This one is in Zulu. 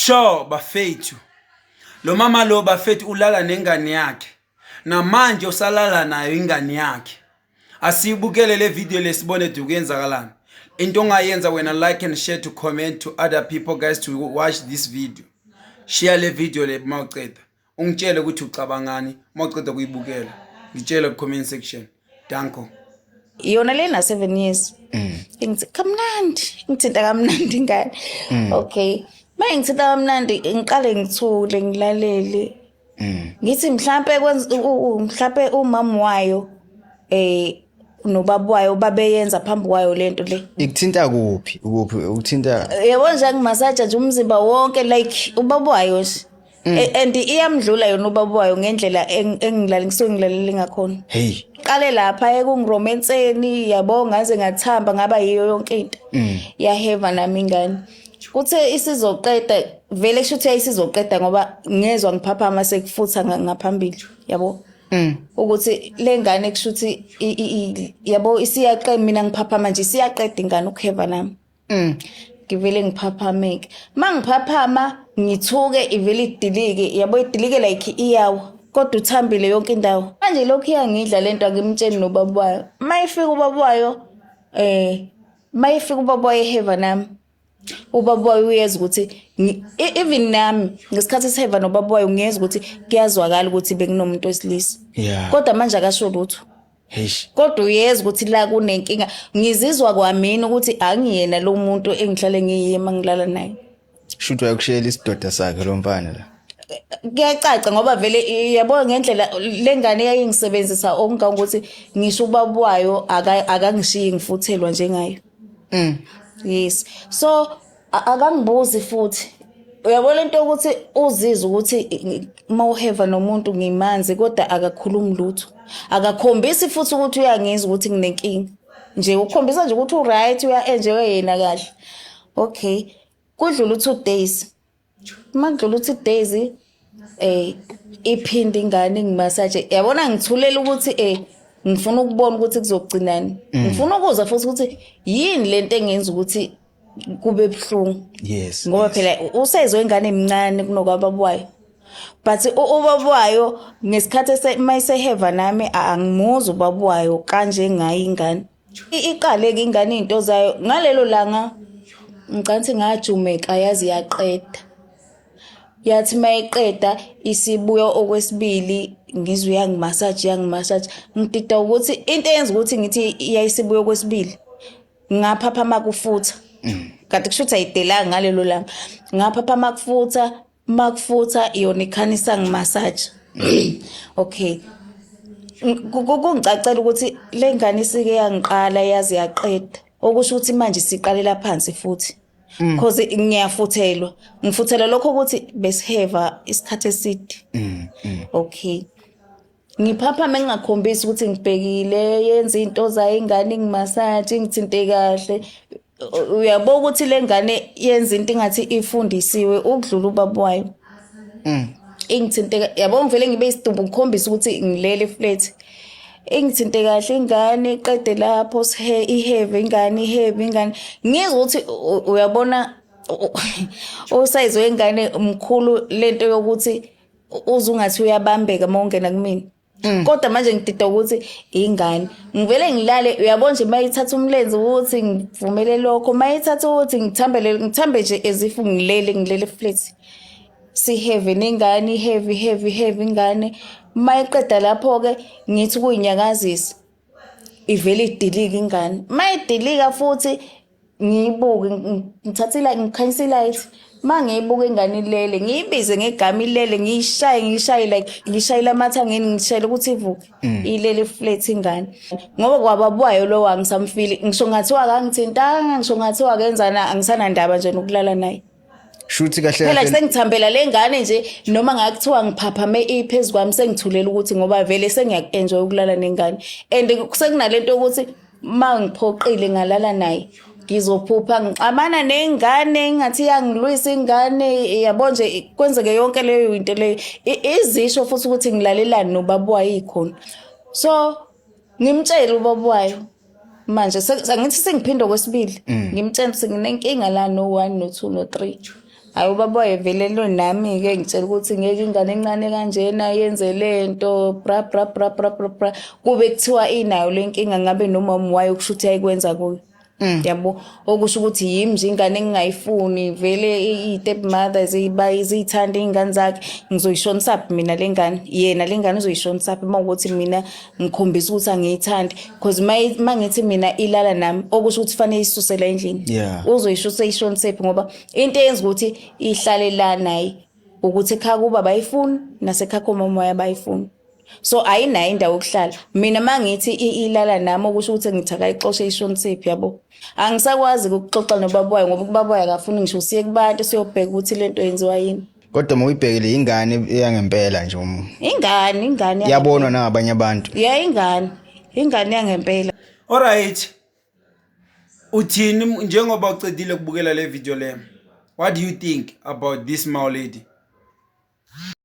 Sure bafethu. Lo mama lo bafethu ulala nengane yakhe. Namanje usalala nayo ingane yakhe. Asibukele le video lesibone ukuthi kuyenzakalani. Into ongayenza wena, like and share, to comment to other people, guys, to watch this video. Share le video le mawuceda. Ungitshele ukuthi ucabangani mawuceda kuyibukela. Ngitshele ku comment section. Danko. Yona le na 7 years. Ngithi kamnandi, ngithinta kamnandi ingane. Okay, maye ngithinta kamnandi, ngiqale ngithule, ngilalele. Ngithi mhlambe kwenza mhlambe umama wayo nobaba wayo babeyenza phambi kwayo lento le. Ikuthinta kuphi? Ukuphi ukuthinta? Yabo nje, angimasaja nje umzimba wonke like ubaba wayo nje. And iyamdlula yona ubaba wayo ngendlela engilale, ngisuke ngilalele ngakhona. Hey. Qale lapha ekungiromenseni, yabo, ngaze ngathamba, ngaba yiyo yonke into. Yaheva nami ingane. Kuthe isizoqeda vele, kusho ukuthi yayisizoqeda, ngoba ngezwa ngiphaphama sekufutha ngaphambili, yabo, ukuthi le ngane kusho ukuthi yabo, isiyaqeda. Mina ngiphaphama nje, isiyaqeda ingane ukuheva nami. Ngivele ngiphaphameke. Mangiphaphama ngithuke, ivele idilike, yabo, idilike like iyawa, kodwa uthambile yonke indawo. Manje lokhu iyangidla lento, angimtsheli nobaba wayo. Mayifika ubaba wayo, mayifika ubaba wayo eheva nami, ubaba wayo uyezwa ukuthi even nami ngesikhathi siheva nobaba wayo, ngiyezwa ukuthi kuyazwakala ukuthi bekunomuntu wesilisa. Kodwa manje akasho lutho. Heish. Kodwa uyezwa ukuthi la kunenkinga. Ngizizwa kwamina ukuthi angiyena lo muntu engihlale ngiyiye mangilala naye. Shuthi wayokushiyela isidoda sakhe lo mfana la. Kuyacaca, ngoba vele yabo ngendlela lengane yayingisebenzisa, okungangokuthi ngisho ubaba wayo akangishiyi ngifuthelwa njengayo. Yes, so akangibuzi futhi. Uyabona into yokuthi uzizwe ukuthi uma uheva nomuntu ngimanzi, kodwa akakhulumi lutho, akakhombisi futhi ukuthi uyangizwa ukuthi nginenkinga nje. Ukhombisa nje ukuthi u-right, uya-enjoy yena kahle. Okay, kudlula u-2 days. Uma kudlula u-2 days, iphinde ingane ngimasaje, yabona. Ngithulela ukuthi ngifuna ukubona ukuthi kuzogcinani, ngifuna ukuzwa futhi ukuthi yini lento engenza ukuthi kube buhlungu. Ngoba phela usezwe ingane emncane kunokwababa wayo, but ubaba wayo ngesikhathi mayiseheva nami, angimuzwa ubaba wayo kanje ngayo ingane. Iqale-ke ingane iy'nto zayo ngalelo langa. Ngicanthi ngajumeka, yazi, yaqeda. Yathi mayiqeda, isibuya okwesibili, ngizwe uyangimasaja, uyangimasaja. Ngidida ukuthi into eyenza ukuthi ngithi yayisibuya okwesibili, ngaphaphama kufutha, kanti kusho ukuthi ayidelanga ngalelo langa. Ngaphaphama kufutha, makufutha yona ikhanisa ngimasaja. Okay, kungicacela ukuthi le ngane isike yangiqala, yazi, yaqeda, okusho ukuthi manje siqalela phansi futhi, cause ngiyafuthelwa, ngifuthelwa lokho ukuthi besiheva isikhathi eside. Okay, ngiphaphame ngingakhombisi ukuthi ngibhekile. Yenza into zayo ingane, ingimasaje, ingithinte kahle. Uyabo ukuthi le ngane yenza into ingathi ifundisiwe ukudlula ubaba wayo. Ingithinte, yabo, ngivele ngibe isidumbu, ngikhombisa ukuthi ngilele flat. Ingithinte kahle ingane, iqede lapho sihe iheve ingane, iheve ingane. Ngizwe ukuthi uyabona usayizi wengane mkhulu, lento yokuthi uze ungathi uyabambeka uma ungena kumina. Kodwa manje ngidida ukuthi ingane, ngivele ngilale, uyabona nje, mayithatha umlenze ukuthi ngivumele lokho, mayithatha ukuthi ngithambele, ngithambe nje as if ngilele, ngilele flat. Siheve nengane, heavy, heavy, heavy ingane. Mayiqeda lapho-ke, ngithi ukuyinyakazisa, ivele idilike ingane. Mayidilika futhi, ngiyibuke, ngithathe ila, ngikhanyisa i-light. Ma ngiyibuka ingane ilele, ngiyibize ngegama, ilele. Ngiyishaye, ngiyishaye like ngishayela amathangeni, ngishayela ukuthi ivuke. Ilele flat ingane, ngoba kwababwayo lo angisamfili. Ngisho ngathiwa akangithintanga, ngisho ngathiwa akenzana, angisanandaba nje nokulala naye. Shuthi kahle phela kahle sengithambela le ngane nje, noma ngakuthiwa ngiphaphame iphezu kwami, sengithulela ukuthi ngoba vele sengiyaku-enjoy ukulala nengane, and sekunalento yokuthi ma ngiphoqile ngalala naye, ngizophupha ngixabana nengane, ingathi iyangilwisa ingane, yabo nje. Kwenzeke yonke leyo into leyo. Izisho futhi ukuthi ngilalelani nobaba wayo ikhona. So ngimtshele ubaba wayo manje, angithi sengiphinda okwesibili, ngimtshela ukuthi nginenkinga la no 1 no 2 no 3. Hayi, ubaba wayevele lo nami-ke ngitshela ukuthi ngeke ingane encane kanjena yenze le nto, bra bra bra bra bra bra. Kube kuthiwa inayo le nkinga, ngabe nomama wayo kusho ukuthi yayikwenza kuyo. Yabo, okusho ukuthi yimi nje ingane engingayifuni vele. I-step mother ziyithanda iy'ngane zakhe. Ngizoyishonisaphi mina le ngane? Yena le ngane uzoyishonisaphi uma ukuthi mina ngikhombisa ukuthi angiyithandi? Because uma ngithi mina ilala nami, okusho ukuthi fanele isuse la endlini. Uzoyishusa eyishonisephi? Ngoba into eyenza ukuthi ihlale la naye ukuthi ekhaya kuba bayifuni, nasekhaya komama wayo bayifuni, so ayinayo indawo yokuhlala. Mina uma ngithi ilala nami, okusho ukuthi ngithi akayixoshe, ishonisephi? Yabo, angisakwazi ukuxoxa nobaba wayo, ngoba ubaba wayo akafuni ngisho siye kubantu siyobheka ukuthi lento yenziwa yini. Kodwa uma uyibhekile, ingane eyangempela nje. Ingane, ingane. Yabonwa nangabanye abantu. Ya, ingane, ingane yangempela. Alright. Uthini njengoba ucedile ukubukela le video le? What do you think about this my lady?